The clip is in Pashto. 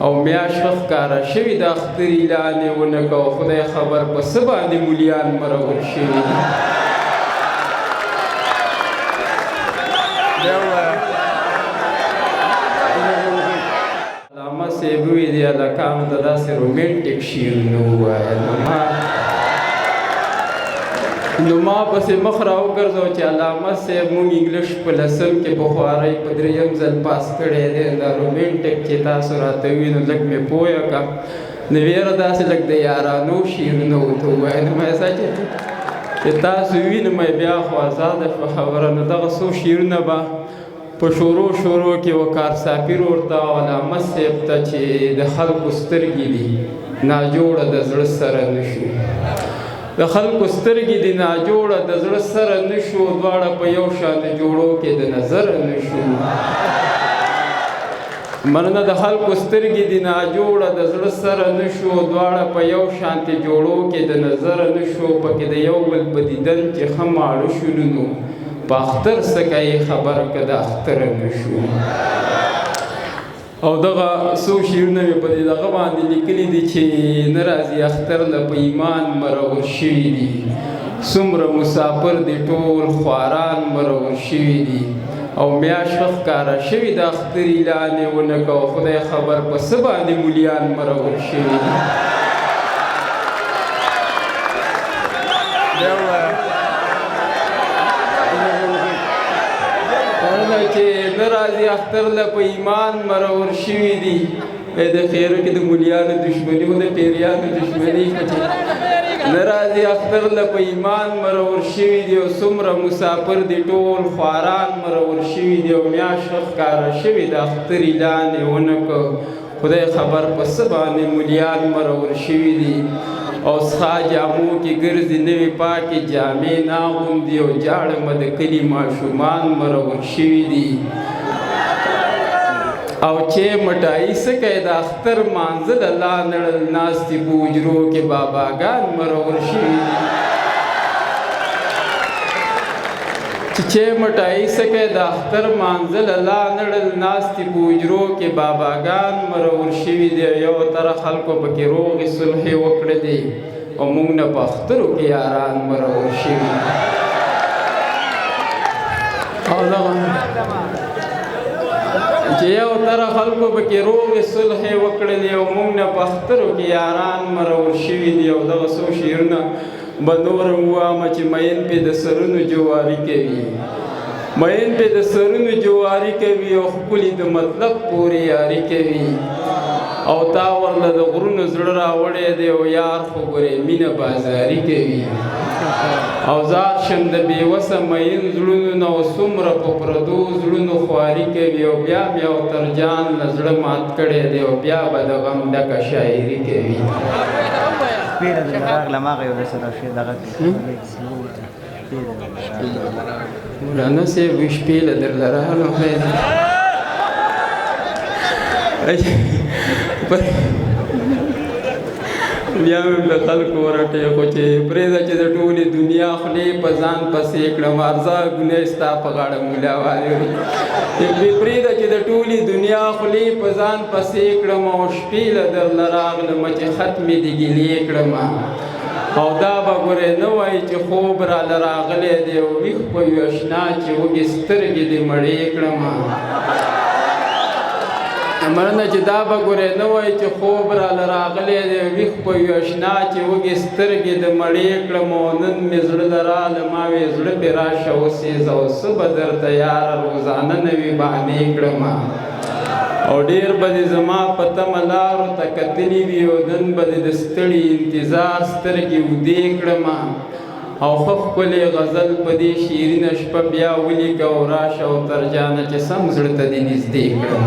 او میاشت ښکاره شوي د اختر اعلان یې ونه کړ او خدای خبر په څه باندې مولیان مرول شوي دي. علامه صاحب وویل دې هلکانو ته داسې رومانټیک شعرونه ووایه. نو ما پسې مخ راوګرځاو چې علامه صاحب مونږ انګلیش په لسم کې په خوارۍ په دریم ځل پاس کړی دی، دا رومانټیک چې تاسو راته ووایي نو لږ مې پوهه کړه. نو ویره داسې لږ د یارانو شعرونه ورته ووایه. نو ما څه چې تاسو ووایي نو مې بیا خو ازاده شوه خبره. نو دغه څو شعرونه به په شروع شروع کې وکار ساپیر ورته او علامه صاحب ته چې د خلکو سترګې دي ناجوړه د زړه سره نشو، د خلکو سترګې دي ناجوړه د زړه سره نشو، دواړه په یو شان جوړو کې د نظر نشو. مننه. د خلکو سترګې دي ناجوړه د زړه سره نشو، دواړه په یو شانتې جوړو کې د نظر نشو، پکې د یو بل په دیدن چې ښه ماړه شولو نو په اختر څه کوې خبر که د اختر نشو. او دغه څو شعرونه مې په دې دغه باندې لیکلي دي چې نه راځي اختر له په ایمان مرور شوي دي، څومره مسافر دي ټول خواران مرور شوي دي، او میاشت ښکاره شوي د اختر اعلان یې ونه کړ او خدای خبر په څه باندې مولیان مرور شوي دي. چې نه راځي اختر له په ایمان مرور شوي دي. د خیرو کې د مولیانو دښمني خو د پیریانو دښمني خو چې نه راځي اختر له په ایمان مرور شوي دي، او څومره مسافر دي ټول خواران مرور شوي دي، او میاشت ښکاره شوي د اختر اعلان یې ونه کړ، خدای خبر په څه باندې مولیان مرور شوي دي. او څښا جامو کې ګرځي نوې پاکې جامې نه اغوندي، او جاړمه د کلي ماشومان مرور شوي دي. او چې مټایي څه کوي د اختر مانځه له لا نړل ناستې په حجرو کې باباګان مرور شوي دي. چې مټایي څه کوي د اختر مانځه له لا نړل ناستې په حجرو کې باباګان مرور شوي دي. یو تر خلکو پکې روغې صلحې وکړلې او موږ نه په اخترو کې یاران مرور شوي دي. او دغه چې یو تر خلکو پکې روغې صلحې وکړلې او موږ نه په اخترو کې یاران مرور شوي دي. او دغه څو شعرونه به نور هم ووایم چې مین پې د سرونو جواري کوي، مین پې د سرونو جواري کوي، او ښکلي د مطلب پورې یاري کوي. او تا ورله د غرونو زړه راوړی دی او یار خو ګورې مینه بازاري کوي. او زار شم د بې وسه مین زړونو نه او څومره په پردو زړونو خواري کوي. او بیا مې او تر جان له زړه مات کړی دی او بیا به د غم ډکه شاعري کوي. مولانا صاحب شپې له درله راغلم. بیا مې له خلکو ورټې خو چې پرېږده چې د ټولې دنیا خولې په ځان پسې کړم، ارزا ګناه ستا په غاړه مولا وایي. پرېږده چې د ټولې دنیا خولې په ځان پسې کړم، او شپې له درله راغلم چې ختمې دې ګیلې کړم. او دا به ګورې نه وایي چې خوب راله راغلی دی او ویښ په یو اشنا چې وږې سترګې دې مړې کړم. مننه. چې دا به ګورې نه وایي چې خوب راله راغلی دی ویښ په یو اشنا چې وږې سترګې د مړې کړم. او نن مې زړه له راله ما وې زړه پې راشه وسېزه، او څه به درته یاره روزانه نوې بهانې کړم. او ډېر به دې زما په تمه لارو ته کتلي وي، او نن به دې د ستړي انتظار سترګې اودې کړم. او ښه ښکلی غزل په دې شیرینه شپه بیا ولیکه، او راشه او تر جانه چې سم زړه ته دې نږدې کړم.